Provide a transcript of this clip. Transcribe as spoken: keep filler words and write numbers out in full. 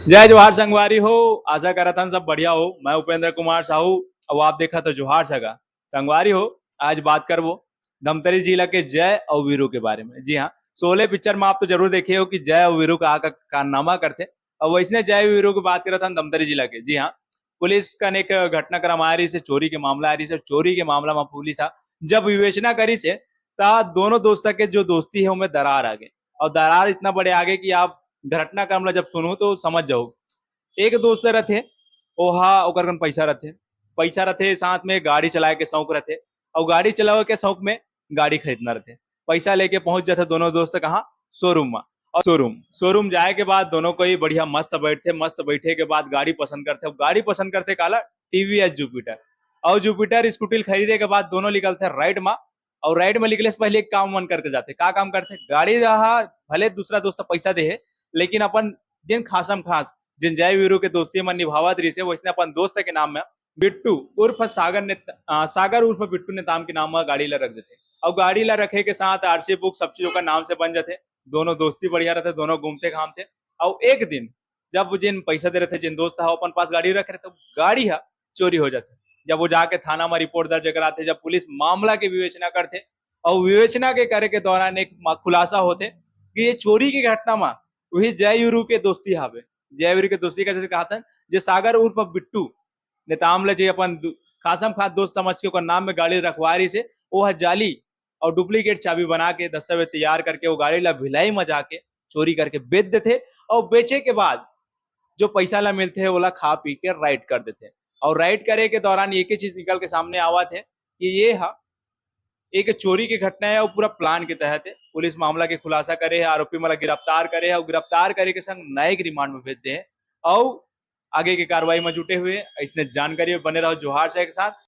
जय जोहार संगवारी हो, आशा करत हन सब बढ़िया हो। मैं उपेंद्र कुमार साहू, अउ आप देखत हो जोहार सगा। संगवारी हो, आज बात करबो धमतरी जिला के जय अउ वीरू के बारे में। जी हाँ, शोले पिक्चर में आप तो जरूर देखे हो कि जय अउ वीरू का, का कारनामा करथे। अउ वैसने जय वीरू की बात करत हन धमतरी जिला के। जी हाँ, पुलिस कन एक घटनाक्रम आय रहिसे, चोरी के मामला आय रहिसे। चोरी के मामला में पुलिस हा जब विवेचना करिसे, ता दोनों दोस्त के जो दोस्ती है, ओमे दरार आ गे। अउ दरार इतना बड़े आ गे कि आप घटनाक्रम ला जब सुनहू तो समझ जाहू। एक दोस्त रथे, ओहा, ओकर कन पैसा रथे, पैसा रथे, साथ में गाड़ी चलाए के शौक रथे, अउ गाड़ी चलावे के शौक में गाड़ी खरीदना रथे। पैसा लेके पहुंच जाथे दोनों दोस्त कहाँ? शोरूम में। अउ शोरूम, शोरूम जाए के बाद दोनों कोई बढ़िया मस्त बैठथे, मस्त बैठे के बाद गाड़ी पसंद करथे। गाड़ी पसंद करथे काला? TVS Jupiter. अउ जुपिटर स्कूटी खरीदे के बाद दोनों निकलथे राइड में। अउ राइड में निकले से पहले एक काम मन करके जाथे। का काम करथे? गाड़ी रहा, भले दूसरा दोस्त पैसा दे हे, लेकिन अपन जिन खासम खास, जिन जय वीरू के दोस्ती मन निभावत रहिसे, वैसने अपन दोस्त के नाम में बिट्टू उर्फ सागर ने, आ, सागर उर्फ बिट्टू नेताम के नाम में गाड़ी ला रख देथे। अउ गाड़ी ला रखे के साथ आरसी बुक सब चीज ओकर नाम से बन जाथे। दोनों दोस्ती बढ़िया रहथे, दोनों घूमथे घामथे। अउ एक दिन जब जिन पैसा दे रहिथे, जिन दोस्त हा अपन पास गाड़ी रखे रहिथे, गाड़ी हा चोरी हो जाथे। जब वो जाके थाना में रिपोर्ट दर्ज कराथे, जब पुलिस मामला के विवेचना करथे, अउ विवेचना के करे के दौरान एक मा-, खुलासा होथे कि ये चोरी के घटना में वही जय वीरू के दोस्ती हावे। जय वीरू के दोस्ती का जैसे कहा था, जे सागर उर्फ बिट्टू नेताम ले जे अपन दु-, खासम खास दोस्त समझ के ओकर नाम में गाड़ी रखवा रहिसे, वो हा जाली अउ डुप्लीकेट चाबी बना के दस्तावेज तैयार करके वो गाड़ी ला भिलाई में जाके चोरी करके बेच देथे। अउ बेचे के बाद जो पैसा ला मिलथे, ओला खा पी के राइड कर देथे। अउ राइड करे के दौरान एक ही चीज निकल के सामने आवत हे कि ये हा एक चोरी के घटना हे अउ पूरा प्लान के तहत हे। पुलिस मामला के खुलासा करे हे, आरोपी मन ला गिरफ्तार करे हे अउ गिरफ्तार करे के संग न्यायिक रिमांड में भेज दे हे अउ आगे के कार्रवाई में जुटे हुए। ऐसने जानकारी बने रहो जोहार शाह के साथ।